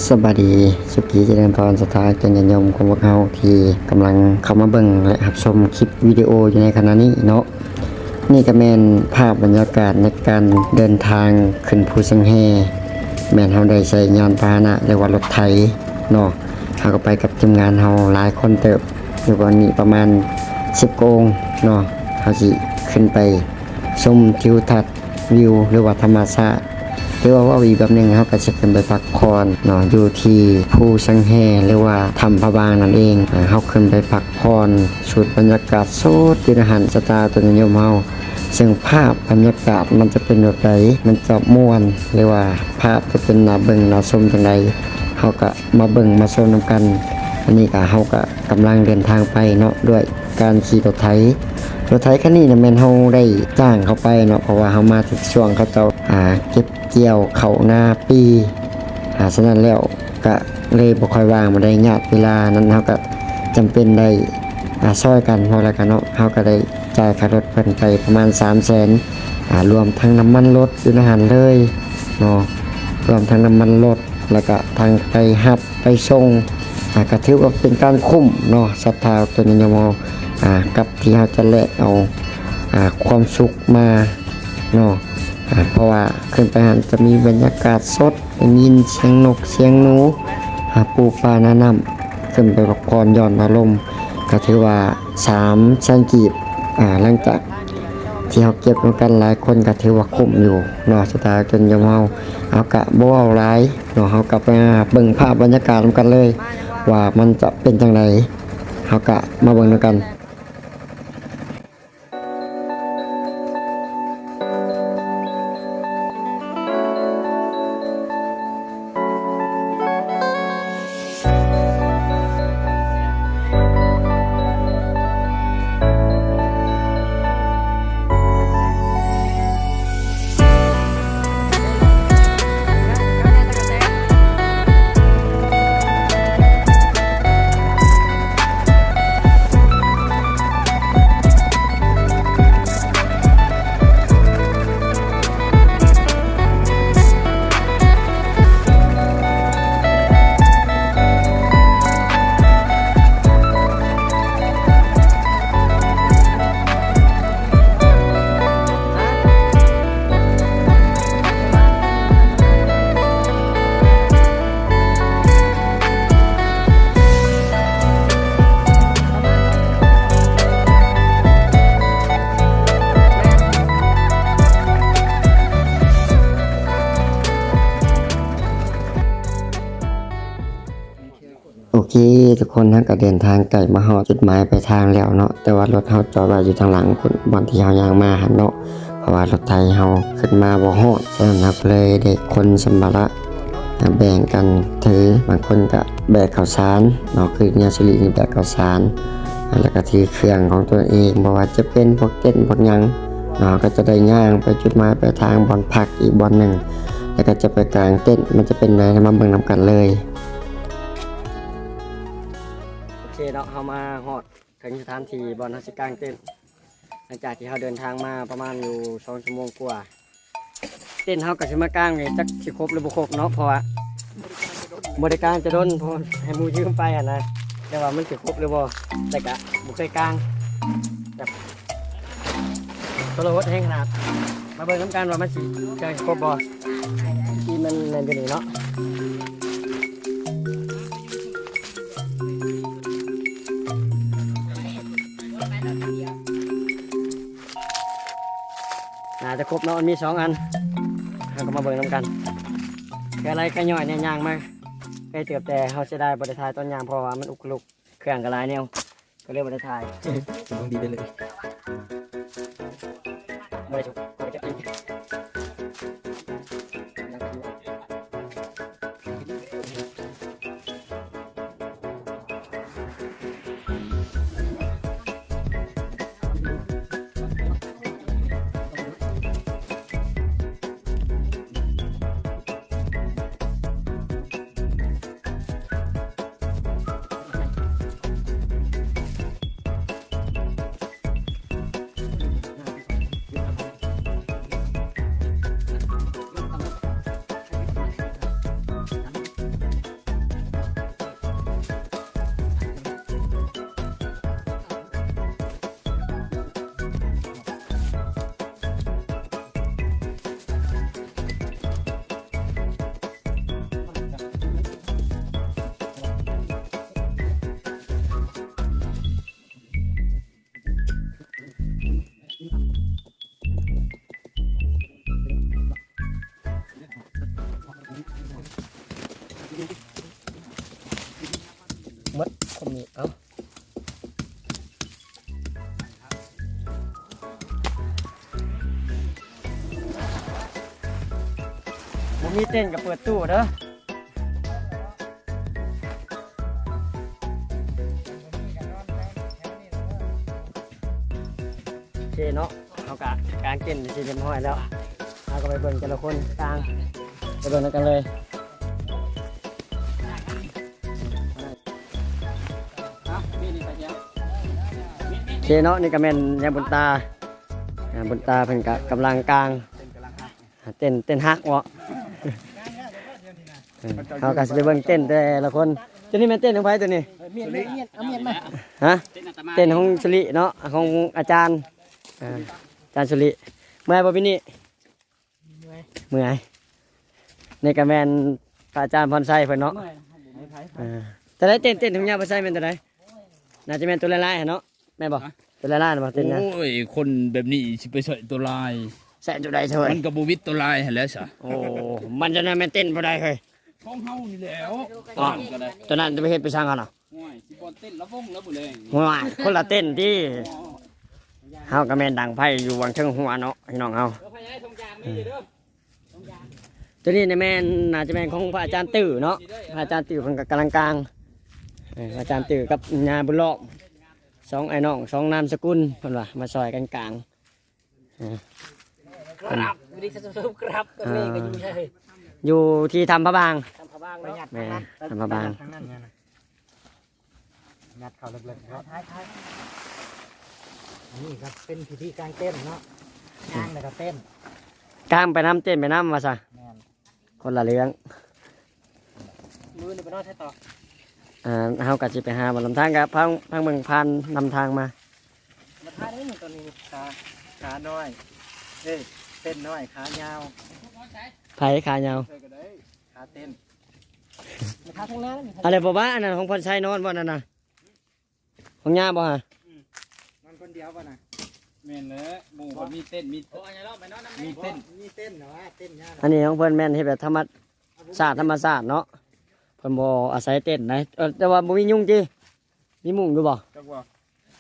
ສະບາຍດີ ສຸຂີຈະເລີນພອນ ສັດທາ ແກ່ນຍາດໂຍມຂອງພວກເຮົາທີ່ກຳລັງເຂົ້າມາເບິ່ງ ແລະ ຮັບຊົມຄລິບວິດີໂອຢູ່ໃນຂະນະນີ້ເນາະ. ນີ້ກໍແມ່ນພາບບັນຍາກາດໃນການເດີນທາງຂຶ້ນພູຊັງແຮ່ ແມ່ນເຮົາໄດ້ໃຊ້ຍານພາຫະນະ ຫຼືວ່າລົດໄຖເນາະ. ເຮົາກໍໄປກັບທີມງານເຮົາຫຼາຍຄົນເຕີບ ຢູ່ບ່ອນນີ້ປະມານສິບກວ່າອົງເນາະ. ເຮົາຊິຂຶ້ນໄປຊົມທິວທັດ ວິວ ຫຼືວ່າທຳມະຊາດ ຫຼືວ່າເວົ້າອີກແບບໜຶ່ງ ເຮົາກໍຊິຂຶ້ນໄປພັກຜ່ອນເນາະ ຢູ່ທີ່ພູຊັງແຮ່ ຫຼືວ່າຖ້ຳພະບາງນັ້ນເອງ. ເຮົາຂຶ້ນໄປພັກຜ່ອນ ສູດບັນຍາກາດສົດຢູ່ໃນຫັ້ນ ສັດທາຕົວຍາດໂຍມເຮົາ. ເຊິ່ງພາບບັນຍາກາດມັນຈະເປັນແບບໃດ ມັນຈະມ່ວນ ຫຼືວ່າພາບຈະເປັນໜ້າເບິ່ງໜ້າຊົມຈັ່ງໃດ ເຮົາກໍມາເບິ່ງມາຊົມນຳກັນ. ອັນນີ້ກໍເຮົາກໍກຳລັງເດີນທາງໄປເນາະ ດ້ວຍ ການຂີ່ລົດໄຖ. ລົດໄຖຄັນນີ້ນະແມ່ນເຮົາໄດ້ຈ້າງເຂົາໄປເນາະ ເພາະວ່າເຮົາມາຖືກຊ່ວງເຂົາເຈົ້າ ອ່າ ເກັບກ່ຽວເຂົ້ານາປີ ອ່າ ສະນັ້ນແລ້ວກະເລີຍບໍ່ຄ່ອຍວ່າງ ບໍ່ໄດ້ຍາດເວລານັ້ນ ເຮົາກະຈຳເປັນໄດ້ ອ່າ ຊ່ອຍກັນ ເພາະແລ້ວກະເນາະ ເຮົາກະໄດ້ຈ່າຍຄ່າລົດເພິ່ນໄປປະມານສາມແສນ ອ່າ ລວມທັງນ້ຳມັນລົດຢູ່ໃນຫັ້ນເລີຍເນາະ ລວມທັງນ້ຳມັນລົດ ແລ້ວກະທັງໄປຮັບ ໄປສົ່ງ ອ່າ ກໍຖືວ່າເປັນການຄຸ້ມເນາະ ສັດທາຕົວຍາດໂຍມເຮົາ ອ່າ ກັບທີ່ເຮົາຈະແລກເອົາ ອ່າ ຄວາມສຸກມາເນາະ ອ່າ ເພາະວ່າຂຶ້ນໄປຫັ້ນຈະມີບັນຍາກາດສົດ ໄດ້ຍິນສຽງນົກສຽງໜູ ອ່າ ປູປານານ້ຳ ຂຶ້ນໄປພັກຜ່ອນຢ່ອນອາລົມ ກໍຖືວ່າສາມແສນກີບ ອ່າ ຫຼັງຈາກ ທີ່ເຮົາເກັບນຳກັນຫຼາຍຄົນກໍຖືວ່າຄຸ້ມຢູ່ເນາະ ສະຕາເກີນຍອມເຮົາ. ເຮົາກະບໍ່ເວົ້າຫຼາຍເນາະ ເຮົາກະໄປຫາເບິ່ງພາບບັນຍາກາດນຳກັນເລີຍ ວ່າມັນຈະເປັນຈັ່ງໃດ ເຮົາກະມາເບິ່ງນຳກັນ. ໂອເຄ ທຸກຄົນ ເຮົາກໍເດີນທາງໃກ້ມາຮອດຈຸດໝາຍປາຍທາງແລ້ວເນາະ ແຕ່ວ່າລົດເຮົາຈອດໄວ້ຢູ່ທາງຫຼັງພຸ້ນ ບ່ອນທີ່ເຮົາຍ່າງມາຫັ້ນເນາະ ເພາະວ່າລົດໄຖເຮົາຂຶ້ນມາບໍ່ຮອດ ສະນັ້ນເຮົາກໍເລີຍໄດ້ຂົນສຳພາລະ ອ່າ ແບ່ງກັນຖື ບາງຄົນກະແບກເຂົ້າສານເນາະ ຄືຍາຍສຸລີນີ້ແບກເຂົ້າສານ ອ່າ ແລ້ວກະຖືເຄື່ອງຂອງຕົວເອງ ບໍ່ວ່າຈະເປັນພວກເຕັນພວກຫຍັງເນາະ ເຮົາກະຈະໄດ້ຍ່າງໄປຈຸດໝາຍປາຍທາງບ່ອນພັກອີກບ່ອນໜຶ່ງ ແລ້ວກະຈະໄປກາງເຕັນ ມັນຈະເປັນແນວໃດ ມາເບິ່ງນຳກັນເລີຍ. ໂອເຄເນາະ ເຮົາມາຮອດ ເຖິງສະຖານທີ່ບ່ອນເຮົາຊິກາງເຕັນ ຫຼັງຈາກທີ່ເຮົາເດີນທາງມາປະມານຢູ່ສອງຊົ່ວໂມງກວ່າ ເຕັນເຮົາກໍຊິມາກາງນີ້ ຈັກຊິຄົບຫຼືບໍ່ຄົບເນາະ ເພາະວ່າບໍ່ໄດ້ກາງຈະດົນ ເພາະໃຫ້ໝູ່ຢືມໄປຫັ້ນນະ ແຕ່ວ່າມັນຊິຄົບຫຼືບໍ່ ແຕ່ກະບໍ່ເຄີຍກາງ ແບບ ໂທລະຫົດແຮງຂະໜາດ ມາເບິ່ງນຳກັນວ່າມັນຊິ ເຄື່ອງຊິຄົບບໍ່ ທີ່ມັນແມ່ນຢູ່ນີ້ເນາະ. ໜ້າຈະຄົບເນາະ ມັນມີສອງອັນ ເຮົາກໍມາເບິ່ງນຳກັນ ເຄືອໄລກະຍ່ອຍແດ່ ຍ່າງມາໄກເຕີບ ແຕ່ເຮົາເສຍດາຍບໍ່ໄດ້ຖ່າຍຕອນຍ່າງ ເພາະວ່າມັນອຸກກະລຸກ ເຄື່ອງກໍຫຼາຍແນວ ກໍເລີຍບໍ່ໄດ້ຖ່າຍ ສະບາຍດີໄດ້ເລີຍ ບໍ່ໄດ້ສຸກ ບໍ່ໄດ້ເກັບກິນ. ໂ ໝົດຄົນນີ້ ເອົ້າ ບໍ່ມີເຕັນກໍເປີດຕູ້ເດີ. ໂອເຄເນາະ ເຮົາກະກາງເຕັນເປັນທີ່ຮຽບຮ້ອຍແລ້ວ ເຮົາກໍໄປເບິ່ງແຕ່ລະຄົນກາງ ໄປເບິ່ງນຳກັນເລີຍ. ໂອເຄເນາະ ນີ້ກໍແມ່ນຍາຍບຸນຕາ ຍາຍບຸນຕາເພິ່ນກໍກຳລັງກາງ ເຕັນ ເຕັນຫັກເນາະ. ເອີ ເຮົາກໍຊິໄປເບິ່ງເຕັນແຕ່ລະຄົນ. ຕົວນີ້ແມ່ນເຕັນຂອງໃຜຕົວນີ້? ເອົາມຽນມາ. ຮະ? ເຕັນຂອງສຸລິເນາະ ຂອງອາຈານ ເອີ ອາຈານສຸລິ. ເມື່ອຍບໍ່ປີນີ້? ເມື່ອຍ ເມື່ອຍ. ນີ້ກໍແມ່ນພະອາຈານພອນໄຊເພິ່ນເນາະ. ເອີ ຕົວໃດເຕັນ ເຕັນຂອງຍາພອນໄຊແມ່ນຕົວໃດ? ໜ້າຈະແມ່ນຕົວລາຍໆຫັ້ນເນາະ. ແມ່ນບໍ່? ຮະ? ຕົວລາຍໆນະບໍ່ເຕັນນະ? ໂອ້ຍ ຄົນແບບນີ້ຊິໄປໃສ່ຕົວລາຍ ໃສ່ຕົວໃດເທີຍ? ມັນກໍບໍ່ວິດຕົວລາຍຫັ້ນແຫຼະຊະ. ໂອ້ ມັນຈະນັ້ນແມ່ນເຕັນບໍ່ໄດ້ເຮີ້ຍ ຂອງເຮົານີ້ແຫຼ້ວ. ອໍ ຕົວນັ້ນຈະໄປເຮັດໄປຊ່າງເຂົານະ? ໂອ້ຍ ຊິບໍ່ເຕັນລະວົງລະມື້ແລງ. ໂອ້ຍ ຄົນລະເຕັນຕິ. ເຮົາກໍແມ່ນດັງໄຟຢູ່ຫວ່າງເທິງຫົວເນາະ ພີ່ນ້ອງເຮົາ. ຕົວນີ້ນະແມ່ນ ໜ້າຈະແມ່ນຂອງພະອາຈານຕື້ເນາະ ພະອາຈານຕື້ເພິ່ນກໍກຳລັງກາງ. ເອີ ອາຈານຕື້ກັບຍາບຸນລ້ອມ ສອງອ້າຍນ້ອງ ສອງນາມສະກຸນ ເພິ່ນວ່າມາຊ່ອຍກັນກາງ. ເອີ ຄັບ ຢູ່ທີ່ຖ້ຳພະບາງ ຖ້ຳພະບາງເນາະ. ແມ່ນ ຖ້ຳພະບາງ. ຍັດເຂົ້າເລິກໆເນາະ. ອັນນີ້ກໍເປັນພິທີກາງເຕັນເນາະ ກາງແລ້ວກໍເຕັນ ກາງໄປນຳເຕັນໄປນຳວ່າຊະ. ແມ່ນ ຄົນລະເລື່ອງ. ມື້ນີ້ໄປນອນໃສຕໍ່? ອ່າ ເຮົາກໍຊິໄປຫາໝໍລຳທາງ ກໍພາ ພາເບິ່ງຜ່ານນຳທາງມາ. ມາທາງນີ້ ຕົວນີ້ ຂາ ຂານ້ອຍ ເອີ ເຕັນນ້ອຍ ຂາຍາວ. ໃຜຂາຍາວ? ໃຜກໍໄດ້ ຂາເຕັນ. ມາທາງໜ້ານີ້. ອັນນັ້ນບໍ່ວ່າ ອັນນັ້ນຂອງພອນໄຊນອນບໍ່ນັ້ນນະ? ຂອງຍ່າບໍ່ຫະ? ອືມ ນອນຄົນດຽວບໍ່ນະ? ແມ່ນແຫຼະ ໝູ່ເພິ່ນມີເຕັນ ມີ ໂອ້ ອັນນີ້ເນາະ ໄປນອນນຳ ມີເຕັນ ມີເຕັນເນາະ ເຕັນຍ່າ. ອັນນີ້ຂອງເພິ່ນແມ່ນເຮັດແບບທຳມະຊາດ ທຳມະຊາດເນາະ ເພິ່ນບໍ່ອາໄສເຕັນໃດ. ເອີ ແຕ່ວ່າບໍ່ມີຍຸງຕິ? ມີມຸ້ງຢູ່ບໍ່? ຈັກວ່າ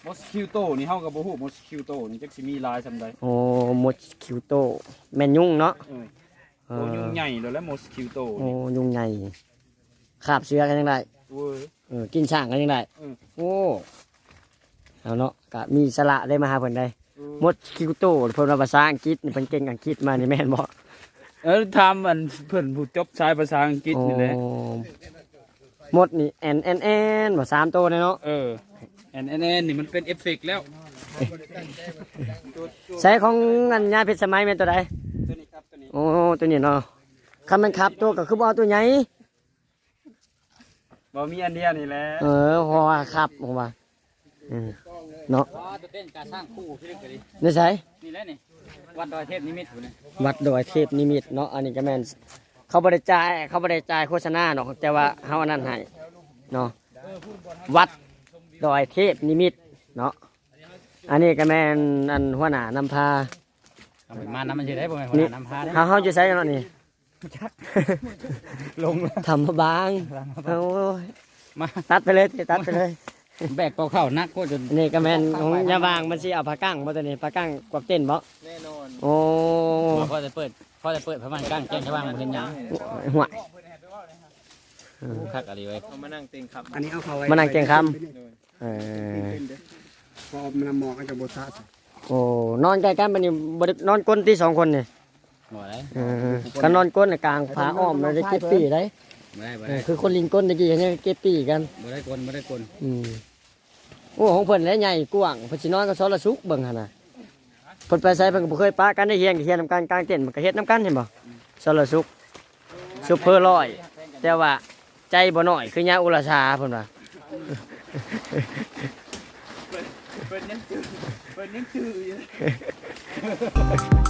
mosquito ນີ້ເຮົາກໍບໍ່ຮູ້ mosquito ນີ້ຈັກຊິມີຫຼາຍສ່ຳໃດ. ໂອ້ mosquito ແມ່ນຍຸງເນາະ. ເອີ ໂຕຍຸງໃຫຍ່ໂລດແຫຼະ mosquito ໂອ້ ນີ້ ຍຸງໃຫຍ່ ຄາບເສືອກໍຍັງໄດ້. ເອີ ເອີ ກິນຊ້າງກໍຍັງໄດ້. ເອີ ໂອ້ ເອົາເນາະ ກະມີສາລະໄດ້ມາຫາເພິ່ນໄດ໋. ເອີ mosquito ເພິ່ນວ່າພາສາອັງກິດນີ້ ເພິ່ນເກັ່ງອັງກິດມານີ້ແມ່ນບໍ່? ເອີ ຖາມອັນເພິ່ນຜູ້ຈົບສາຍພາສາອັງກິດນີ້ແຫຼະ. ໂອ້ ມົດນີ້ແອນແອນແອນບໍ່ ສາມໂຕແນ່ເນາະ. ເອີ ແອນແອນແອນນີ້ມັນເປັນເອຟເຟັກແລ້ວ. ໃສຂອງອັນຍາພິດສະໄໝແມ່ນໂຕໃດ? ໂຕນີ້ຄັບ ໂຕນີ້. ໂອ້ ໂຕນີ້ເນາະ. ຄັນແມ່ນຄັບໂຕກໍຄືບໍ່ເອົາໂຕໃຫຍ່? ບໍ່ ມີອັນດຽວນີ້ແຫຼະ. ເອີ ເພາະວ່າຄັບ ເພາະວ່າ ເອີ ເນາະ. ອໍ ຕົວເຕັນກາສ້າງຄູ່ທີ່ເລິກກະດີ. ໃນໃສ? ນີ້ແຫຼະນີ້ ວັດດອຍເທບນິມິດພຸ້ນນະ. ວັດດອຍເທບນິມິດເນາະ. ອັນນີ້ກໍແມ່ນເຂົາບໍ່ໄດ້ຈ່າຍ ເຂົາບໍ່ໄດ້ຈ່າຍໂຄສະນາດອກ ແຕ່ວ່າເຮົາອັນນັ້ນໃຫ້ເນາະ ວັດດອຍເທບນິມິດເນາະ. ອັນນີ້ກໍແມ່ນອັນຫົວໜ້ານຳພາ. ເອົາໄປມານຳມັນຊິໄດ້ ບໍ່ແມ່ນຫົວໜ້ານຳພາເດ້. ເຮົາ ເຮົາຢູ່ໃສເນາະນີ້? ຈັກ ລົງ ຖ້ຳພະບາງ. ໂອ້ຍ ມາ ຕັດໄປເລີຍຕິ ຕັດໄປເລີຍ. ແບກເອົາເຂົ້າໜັກໂພດຈົນ. ນີ້ກໍແມ່ນຂອງຍາຫວ່າງ ມັນຊິເອົາຜ້າກັ້ງບໍ່ຕົວນີ້? ຜ້າກັ້ງກວາດເຕັນບໍ່? ແນ່ນອນ. ໂອ້ ພໍແຕ່ເປີດ ພໍແຕ່ເປີດຜ້າມັນກັ້ງແຈ້ງ ຍາຫວ່າງບໍ່ເຫັນຫຍັງ. ຫ້ວຍ ຄັກອີ່ຫຼີເວີຍ. ເອົາມານັ່ງເຕັງຄຳ ອັນນີ້ເອົາເຂົ້າໄວ້ ມານັ່ງເຕັງຄຳ. ໂດຍ. ເອີ ເພາະວ່ານ້ຳໝອກມັນຈະບໍ່ສະໃສ. ໂອ້ ນອນໃກ້ກັນບາດນີ້ ບໍ່ໄດ້ນອນກົ້ນຕິ ສອງຄົນນີ້? ບໍ່ໄດ້. ເອີ ຄັນນອນກົ້ນກາງຜ້າອ້ອມແລ້ວໄດ້ເຈັບປີ້ໄດ໋. ບໍ່ໄດ້ ບໍ່ໄດ້. ເອີ ຄືຄົນຫຼິ້ນກົ້ນຕະກີ້ ເຂົາຍັງເຈັບປີ້ກັນ. ບໍ່ໄດ້ກົ້ນ ບໍ່ໄດ້ກົ້ນ. ອືມ ໂອ້ ຂອງເພິ່ນແຫຼະໃຫຍ່ກວ້າງ ເພິ່ນຊິນອນກັບສອນລະສຸກ ເບິ່ງຫັ້ນນະ. ເພິ່ນໄປໃສເພິ່ນກໍບໍ່ເຄີຍປະກັນໄດ໋ ຮຽນກໍຮຽນນຳກັນ ກາງເຕັນມັນກໍເຮັດນຳກັນ ເຫັນບໍ່? ສອນລະສຸກ ຊຸບເພີຮ້ອຍ ແຕ່ວ່າໃຈບໍ່ນ້ອຍຄືຍາອຸລະຊາ ເພິ່ນວ່າ. ເພິ່ນ ເພິ່ນຍັງຈື່ ເພິ່ນຍັງຈື່ຢູ່.